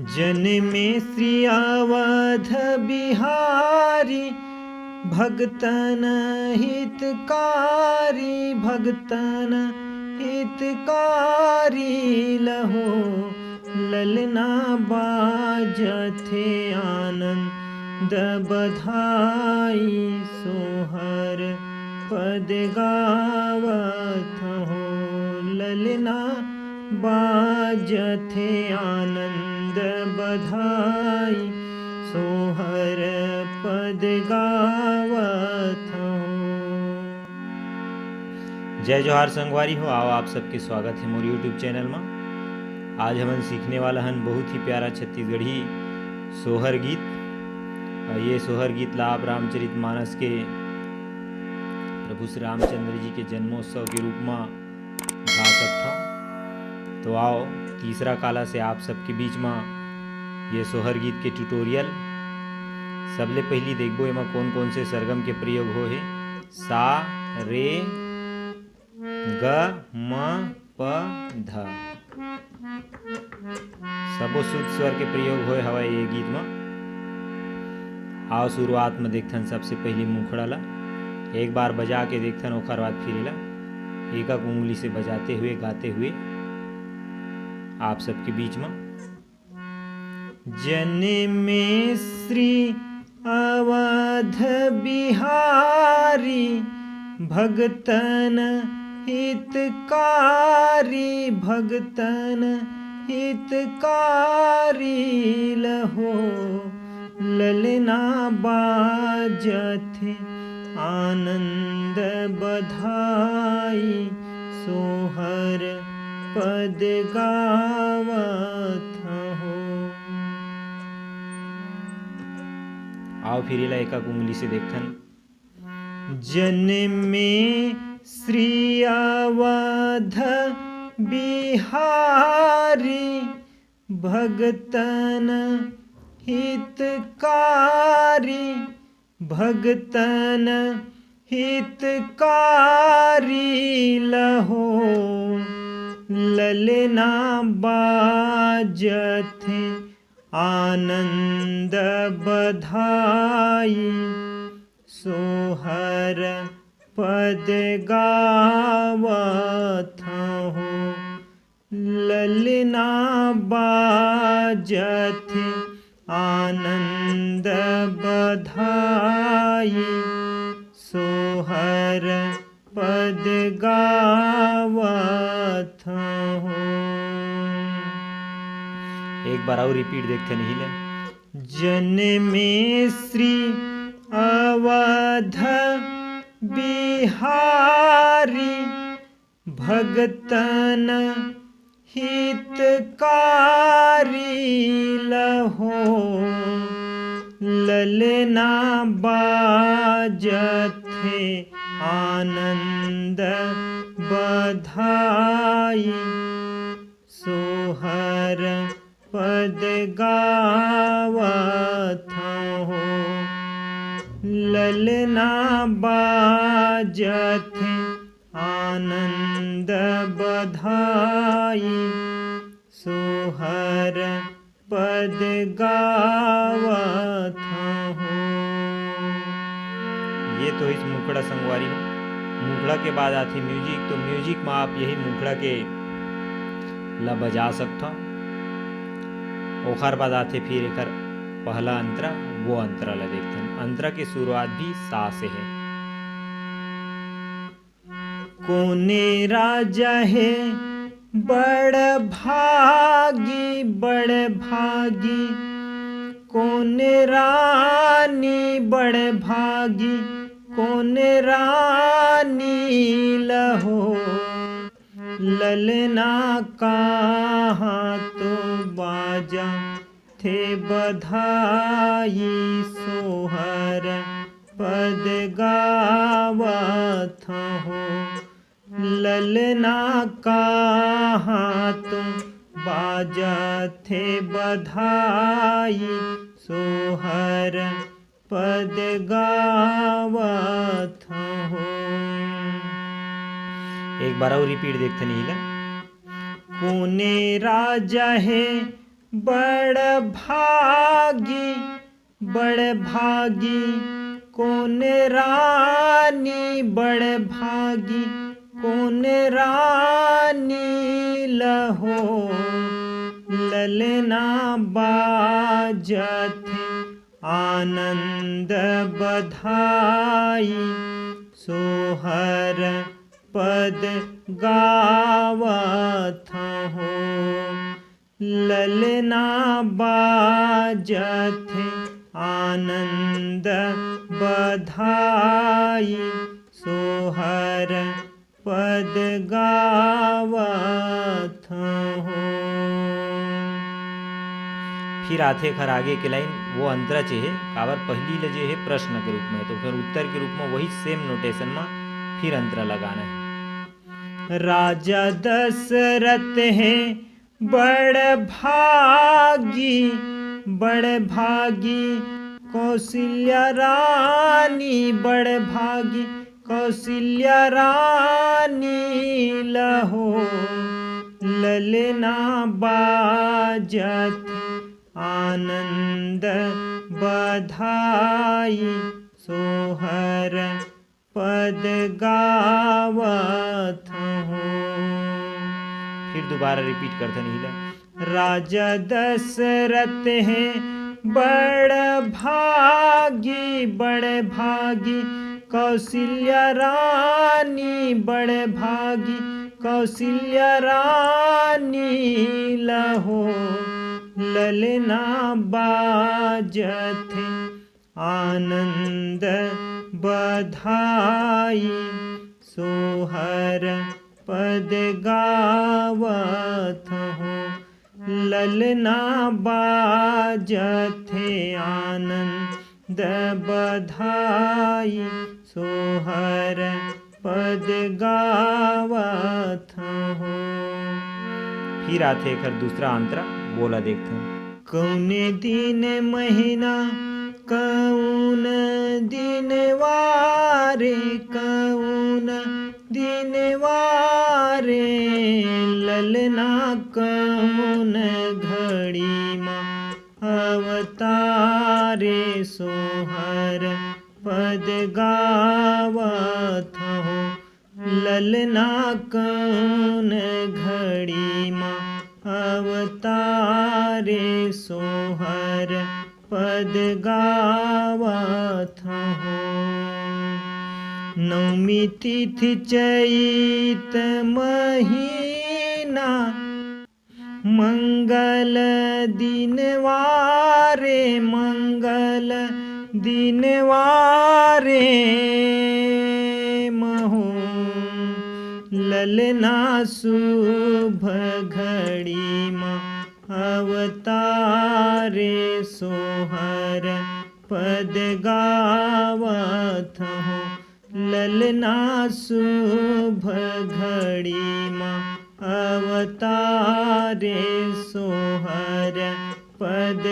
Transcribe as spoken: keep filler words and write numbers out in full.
जन्मे श्री अवध बिहारी, भक्तन हितकारी, भक्तन हितकारी लहो। ललना बाजथे आनंद बधाई, सोहर पद गावत हो। ललना बाजथे आनंद बधाई, सोहर पद गावत हो। जय जोहार संगवारी हो, आओ आप सबके स्वागत है मोर YouTube चैनल मा। आज हमन सीखने वाला हन बहुत ही प्यारा छत्तीसगढ़ी सोहर गीत। अ, ये सोहर गीत ला आप रामचरित मानस के प्रभु श्री रामचंद्र जी के जन्मोत्सव के रूप मा गा सकथव। तो आओ, तीसरा काला से आप सबके बीच मा ये सोहर गीत के ट्यूटोरियल। सबले पहिली देखबो एमा कोन कोन से सरगम के प्रयोग होहे। सा, रे, ग, म, प, ध। सबो शुद्ध स्वर के प्रयोग होय हवय ये गीत म। आओ शुरुआत म देखथन सबसे पहिली मुखड़ा ला। एक बार बजा के देखथन, ओखर बाद फिर एला एक-एक उंगली से बजाते हुए, गाते हुए आप सबके बीच म। जन्मे श्री अवध बिहारी, भक्तन हितकारी, भक्तन हितकारी लहो। ललना बाजथे आनंद बधाई, सोहर पद गावत हो। आओ फिर एला एक-एक उंगली से देखथन। जन्मे श्री अवध बिहारी, भक्तन हितकारी, भक्तन हितकारी लहो। ललना बाजथे आनंद बधाई, सोहर पद गावत हो। ललना बाजथे आनंद बधाई, सोहर पद गावत हो। एक बार अउ रिपीट देखथन इही ला। जन्मे श्री अवध बिहारी, भक्तन हितकारी लहो। ललना बाजथे आनंद बधाई, सोहर पद गावत हो। ललना बाजथे आनंद बधाई, सोहर पद गावत हो। ये तो इस मुखड़ा संगवारी हो। मुखड़ा के बाद आथे म्यूजिक, तो म्यूजिक में आप यही मुखड़ा के ला बजा सकथव। ओखर बाद आथे फिर एकर पहला अंतरा, वो अंतरा ला देखथन। अंतरा के शुरुआत भी सा से है। कोने राजा हे बड़ भागी, बड़ भागी, कोने रानी बड़ भागी, कोने रानी लहो। ललना कहाँ तो बाजथे बधाई, सोहर पद गावत हो। ललना कहाँ तो बाजथे बधाई, सोहर पद गावत हो। एक बार अउ रिपीट देखथन इही ला। कोने राजा हे बड़ भागी, बड़ भागी कोन रानी, बड़ भागी कोन रानी लहो। ललना बाजथे आनंद बधाई, सोहर पद गावत हो। ललना बाजथे आनंद बधाई, सोहर पद गावत हो। फिर आथे एखर आगे के लाइन, वो अंतरा च हे, काबर पहिली ल जे हे प्रश्न के रूप में, तो फिर उत्तर के रूप में वही सेम नोटेशन में फिर अंतरा लगाना है। राजा दशरथ हे बड़ भागी, बड़ भागी कौशल्या रानी, बड़ भागी कौशल्या रानी लहो। ललना बाजथे आनंद बधाई, सोहर पद गावत हो। फिर दोबारा रिपीट करथन इही ला। राजा दशरथ हे बड़ भागी, बड़ भागी कौशल्या रानी, बड़ भागी कौशल्या रानी लहो। ललना बाजथे आनंद बधाई, सोहर पद गावत हो। ललना बाजथे आनंद बधाई, सोहर पद गावत हो। फिर आथे एखर दूसरा अंतरा, बोला देखथन। कौने दिन महीना, कौन दिन वारे, कौन दिन वारे, ललना कौन घड़ी मा अवतारे, सोहर पद गावत हो। ललना कौन घड़ी मा अवतारे, सोहर पद गावत हो। नवमी तिथि चैत महीना, मंगल दिन वारे, मंगल दिन वारे महो। ललना शुभ घड़ी मा अवतारे, सोहर पद गावत हो। ललना शुभ घड़ी मा अवतारे, सोहर पद